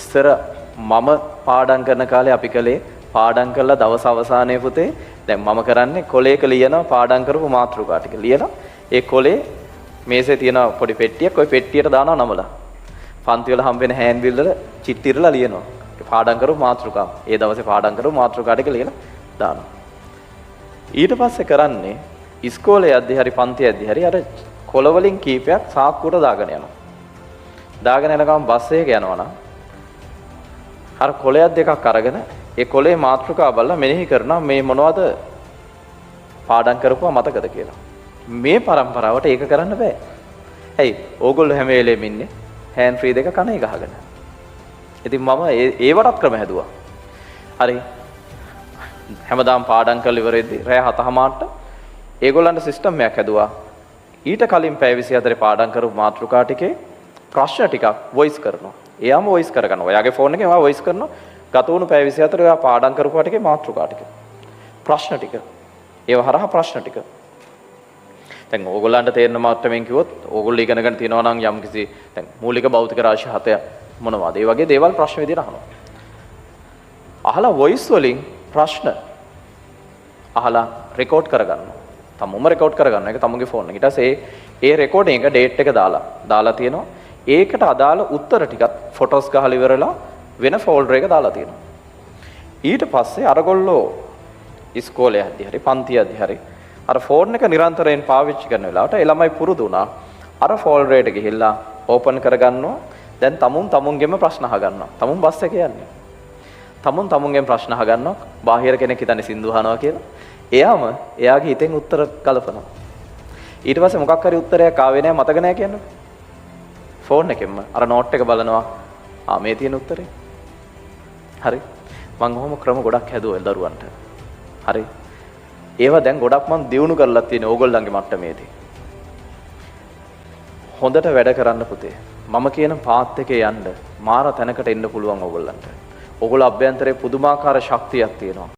ඉස්සර මම පාඩම් කරන කාලේ අපි කළේ පාඩම් කරලා දවස් අවසානයේ පුතේ දැන් මම කරන්නේ කොලේක ලියනවා පාඩම් කරපු මාතෘකා ටික ලියලා ඒ කොලේ මේසේ තියෙන පොඩි පෙට්ටියක් ඔය පෙට්ටියට දානවා නමලා. පන්ති වල හම්බ වෙන හෑන්ඩ් බිල් වල චිට්ටි ඉරලා ලියනවා. ඒ පාඩම් කරපු මාතෘකාව. ඒ දවසේ පාඩම් කරපු මාතෘකා ටික ලියලා දානවා. ඊට පස්සේ කරන්නේ ඉස්කෝලේ යද්දි හරි පන්ති යද්දි හරි අර කොළ වලින් කීපයක් සාක්කුවට දාගෙන යනවා. දාගෙන යන ගමන් බස් එකක යනවා නම් අර කොළයක් දෙකක් අරගෙන ඒ කොළේ මාතෘකාව බලලා මෙනෙහි කරනවා මේ මොනවද පාඩම් කරපුවා මතකද කියලා. මේ පරම්පරාවට ඒක කරන්න බෑ. ඇයි? ඕගොල්ලෝ හැම වෙලේම ඉන්නේ හෑන්ඩ් ෆ්‍රී දෙක කනේ ගහගෙන. ඉතින් මම ඒවටත් ක්‍රම හැදුවා. හරි. හැමදාම පාඩම් කරලා ඉවර වෙද්දි රෑ 7:30ට ඒගොල්ලන්ට සිස්ටම් එකක් හැදුවා. ඊට කලින් පැය 24 පාඩම් කරපු මාතෘකා ටිකේ ප්‍රශ්න ටිකක් වොයිස් කරනවා. එයාම වොයිස් කරගන්නවා. ඔයාගේ ෆෝන් එකෙන් ඔයා වොයිස් කරනවා. ගත වුණු පැය 24 ඔයා පාඩම් කරපුවා ටිකේ මාතෘකා ටික. ප්‍රශ්න ටික. ඒව හරහා ප්‍රශ්න ටික. දැන් ඕගොල්ලන්ට තේරෙන මට්ටමින් කිව්වොත් ඕගොල්ලෝ ඉගෙන ගන්න තියෙනවා නම් යම්කිසි දැන් මූලික භෞතික රාශි හතය මොනවද? ඒ වගේ දේවල් ප්‍රශ්න විදිහට අහනවා. අහලා වොයිස් වලින් ප්‍රශ්න අහලා රෙකෝඩ් කරගන්නවා. තමුම රෙකෝඩ් කරගන්නවා. ඒක තමුගේ ෆෝන් එක. ඊට පස්සේ ඒ රෙකෝඩින් එක ඩේට් එක දාලා තියෙනවා. ඒකට අදාළ උත්තර ටිකත් ෆොටෝස් ගහලා ඉවරලා වෙන ෆෝල්ඩර් එක දාලා තියෙනවා. ඊට පස්සේ අරගොල්ලෝ ඉස්කෝලේ යද්දි හරි පන්ති යද්දි හරි අර ෆෝන් එක නිරන්තරයෙන් පාවිච්චි කරන වෙලාවට ඒ ළමයි පුරුදු වුණා. අර ෆෝල්ඩර් එකට ගිහිල්ලා ඕපන් කරගන්නවා. දැන් තමුන් තමුන්ගෙම ප්‍රශ්න අහගන්නවා. තමුන් බස් එකේ යන්නේ. තමුන් තමුන්ගෙන් ප්‍රශ්න අහගන්නවා. බාහිර කෙනෙක් හිතන්නේ සින්දු අහනවා කියලා. එයාම එයාගේ හිතෙන් උත්තර කලපනවා. ඊට පස්සේ මොකක් හරි උත්තරයක් ආවේ නෑ මතක නෑ කියන්නේ. ෆෝන් එකෙන්ම අර නෝට් එක බලනවා. ආ මේ තියෙන උත්තරේ. හරි. මං ඔහොම ක්‍රම ගොඩක් හැදුවා දරුවන්ට. හරි. ඒවා දැන් ගොඩක් මං දියුණු කරලා තියෙන ඕගොල්ලන්ගේ මට්ටමේදී. හොඳට වැඩ කරන්න පුතේ. මම කියන පාත් එකේ යන්න මාර තැනකට එන්න පුළුවන් ඕගොල්ලන්ට. ඕගොල්ලෝ අභ්‍යන්තරේ පුදුමාකාර ශක්තියක් තියෙනවා.